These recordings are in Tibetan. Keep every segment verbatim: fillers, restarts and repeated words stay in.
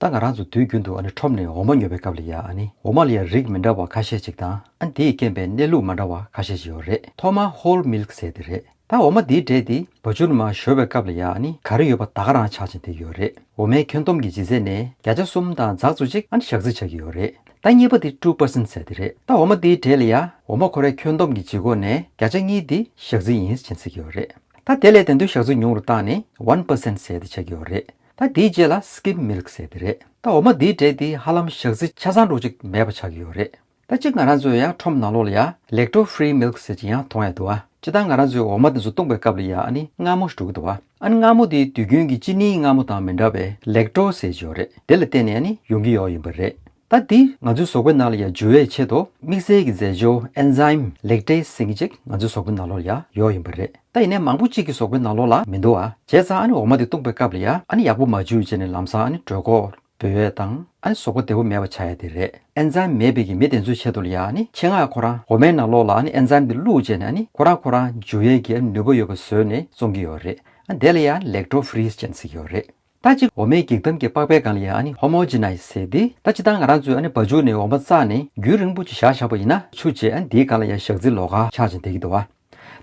ད་ང་རང་ཚོ་དུས་རྒྱུན་དུ་ཨ་ནི་ཁྲོམ་ནས་འོ་མ་ཉོ་བའི་སྐབས་ལ་ཡ་ཨ་ནི་འོ་མ་ལ་ཡ་རིགས་མི་འདྲ་བ་ཁ་ཤས་ཅིག་དང་ཨ་ནི་དེའི་རྐྱེན་པས་གནས་ལུགས་མ་འདྲ་བ་ཁ་ཤས་ཅིག་ཡོད་རེད། ཐོག་མར་ཧོལ་མིལཀ་ཟེར་དེ་རེད། ད་འོ་མ་འདིའི་གྲས་འདི་བ་ཕྱུགས་ནས་མར་བཞོ་བའི་སྐབས་ལ་ཡ་ཨ་ནི་ག་རེ་ཡོད་པ་ད་ག་རང་ཆགས་ཀྱིན་བསྡད་ཡོད་རེད། འོ་མའི་ཁྱོན་བསྡོམས་ཀྱི་ལྗིད་ཚད་ནས་བརྒྱ་ཆ་གསུམ་དང་ཛག་ཙམ་ཅིག་ཨ་ནི་ཞག་རྩི་ཆགས་ཀྱི་ཡོད་རེད། ད་ཉེས་པ་འདི་ཊུ་པར་སེན་ཊི་ཟེར་དེ་རེད། ད་འོ་མ་འདིའི་གྲས་ལ་ཡ་འོ་མ་ཁོ་རའི་ཁྱོན་བསྡོམས་ཀྱི་ལྗིད་ཁོག་ནས་བརྒྱ་ཆ་གཉིས་འདི་ཞག་རྩི་ཡིན་ཟེར་ཟེར་གྱི་ཡོད་རེད། ད་དེ་ལས་དེ་དུས་ཞག་རྩི་ཉུང་རུ་བཏང་ནས་ཝན་པར་སེན་ཊི་ཟེར་དེ་ཆགས་ཀྱི་ཡོད་རེད། ད་དེའི་རྗེས་ལ་སྐིམ་མིལཀ་ཟེར་དེ་རེད། ད་འོ་མ་འདིའི་གྲས་འདི་ཧ་ལམ་ཞག་རྩི་ཆ་ཚང་འདྲ་ཅིག་མེད་པ་ཆགས་ཀྱི་ཡོད་རེད། ད་གཅིག་ང་རང་ཚོས་ཡང་ཁྲོམ་ནང་ལོགས་ལ་ཡ་ལེག་ཊོ་ཕི་རི་མིལཀ་ཟེར་གྱི་ཡང་མཐོང་ཡ་འདུག་ཨ། སྤྱིར་བཏང་ང་རང་ཚོས་འོ་མ་དེ་ཚོ་བཏུང་པའི་སྐབས་ལ་ཡ་ཨ་ནི་མངར་མོ་ཞིག་འགྲོ་གི་འདུག་ཨ། ཨ་ནི་མངར་མོ་དེ་དུས་རྒྱུན་གྱི་ཅི་ནིའི་མངར་མོ་དང་མི་འདྲ་བའི་ལེག་ཊོ་ཟེར་གྱི་ཡོད་རེད། དེ་ལ་བརྟེན་ནས་ཨ་ནི་ཡོང་གི་ཡོད་ཡིན་པ་རེད། ད་འདི་ང་ཚོའི་གཟུགས་པོའི་ནང་ལ་ཡ་འཇུ་བའི་ཆེད་དུ་དམིགས་བསལ་གྱི་རྫས་སྦྱོར་ཨེན་ཛའིམ་ལེག་ཊེ་སི་ཟེར་མཁན་ཅིག་ང་ཚོའི་གཟུགས་པོའི་ནང་ལོགས་ལ་ཡ་ཡོད་ཡིན་པ་རེད། ད་ཡིན་ནའི་མང་པོ་གཅིག་གི་གཟུགས་པོའི་ནང་ལོགས་ལ་མི་འདུག་ཨ། བྱས་ཙང་ཨ་ནི་འོ་མ་དེ་བཏུང་པའི་སྐབས་ལ་ཡ་ཨ་ནི་ཡག་པོ་མ་འཇུ་བྱས་ནས་ལམ་སང་ཨ་ནི་གྲོད་ཁོག་སྦོས་ཡས་དང་ཨ་ནི་གཟུགས་པོ་བདེ་པོ་མེད་པ་ཆགས་ཡས་དེ་རེད། ཨེན་ཛའིམ་མེད་པའི་གི་མི་དེ་ཚོའི་ཆེད་དུ་ལ་ཡ་ཨ་ནི་ཆེད་མངགས་ཁོ་རང་འོ་མའི་ནང་ལོགས་ལ་ཨ་ནི་ཨེན་ཛའིམ་དེ་བླུགས་བྱས་ནས་ཨ་ནི་ཁོ་རང་ཁོ་རང་འཇུ་ཡས་ཀྱི་ཨ་ནི་ནུས་པ་ཡོད་པ་བཟོས་ནས་བཙོང་གི་ཡོད་རེད། ཨ་དེ་ལ་ཡ་ལེག་ཊོ་ཕི་རི་ཟེར་ཟེར་གྱི་ཡོད་རེད། ད་གཅིག་འོ་མའི་འགྱིག་དམ་གྱི་པགས་པའི་སྒང་ལ་ཡ་ཨ་ནི་ཧོ་མོ་ཇི་ནའི་ཟེར་དེ། ད་སྤྱིར་བཏང་ང་རང་ཚོས་ཨ་ནི་བ་ཕྱུགས་ནས་འོ་མ་བཙགས་ནས་རྒྱུན་རིང་པོ་ཅིག་བཞག་བཞག་པ་ཡིན་ན་ཆུ་བྱས་ཨ་ནི་དེའི་སྒང་ལ་ཡ་ཞག་རྩི་ལོགས་ཀ་ཆགས་ཀྱིན་བསྡད་ཀྱི་འདུག་བ།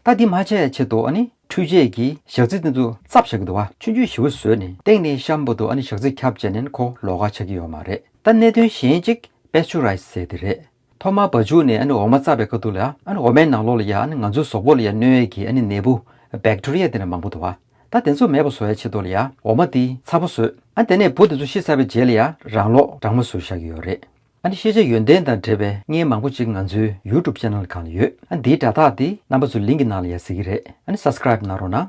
ད་འདི་མ་ཆགས་ཡ་ཆེད་དུ་ཨ་ནི་འཕྲུལ་ཆས་ཀྱིས་ཞག་རྩི་དེ་ཚོ་བཙབ་བཞག་གི་འདུག་བ། ཆུང་ཆུང་ཞེ་པོ་བཟོས་ནས་སྟེང་ནས་གཤམ་བར་དུ་ཨ་ནི་ཞག་རྩི་ཁྱབ་བྱས་ནས་ཁོ་ལོགས་ཀ་ཆགས་ཀྱི་ཡོད་མ་རེད། ད་གནད་དོན་གཞན་གཅིག་པེ་སི་ཅུ་རའི་ཛི་ཟེར་དེ་རེད། ཐོག་མར་བ་ཕྱུགས་ནས་ཨ་ནི་འོ་མ་བཙགས་པའི་ཁ་ཐུག་ལ་ཨ་ནི་འོ་མའི་ནང་ལོགས་ལ་ཡ་ཨ་ནི་ང་ཚོའི་གཟུགས་པོ་ལ་ཡ་གནོད་ཡས་ཀྱི་ཨ་ནི་ནད་འབུ་བེག་ཊི་རི་ཡ་དེ་འདྲ་མང་པོ་འདུག་བ། ད་དེ་ཚོ་མེད་པ་བཟོ་ཡ་ཆེད་དུ་ལ་ཡ་འོ་མ་དེ་ཚ་པོ་བཟོས། ཨ་དེ་ནས་འབུ་དེ་ཚོ་ཤི་ཚར་བའི་རྗེས་ལ་ཡ་རང་ལོག་གྲང་མོ་བཟོས་བཞག་གི་ཡོད་རེད། ཨ་ནི་ཤེས་བྱ་ཡོན་ཏན་དང་འབྲེལ་བའི་བརྙན་མང་པོ་ཅིག་ང་ཚོའི་ཡུ་ཊུབ་ཆེ་ནལ་སྒང་ལ་ཡོད། ཨ་འདིའི་དྲ་ཐག་དེ་རྣམ་པ་ཚོའི་ལིང་གི་ནང་ལ་ཡ་གཟིགས་ཀྱི་རེད། ཨ་ནི་སབ་སི་ཀ་རའིབ་གནང་རོགས་གནང་།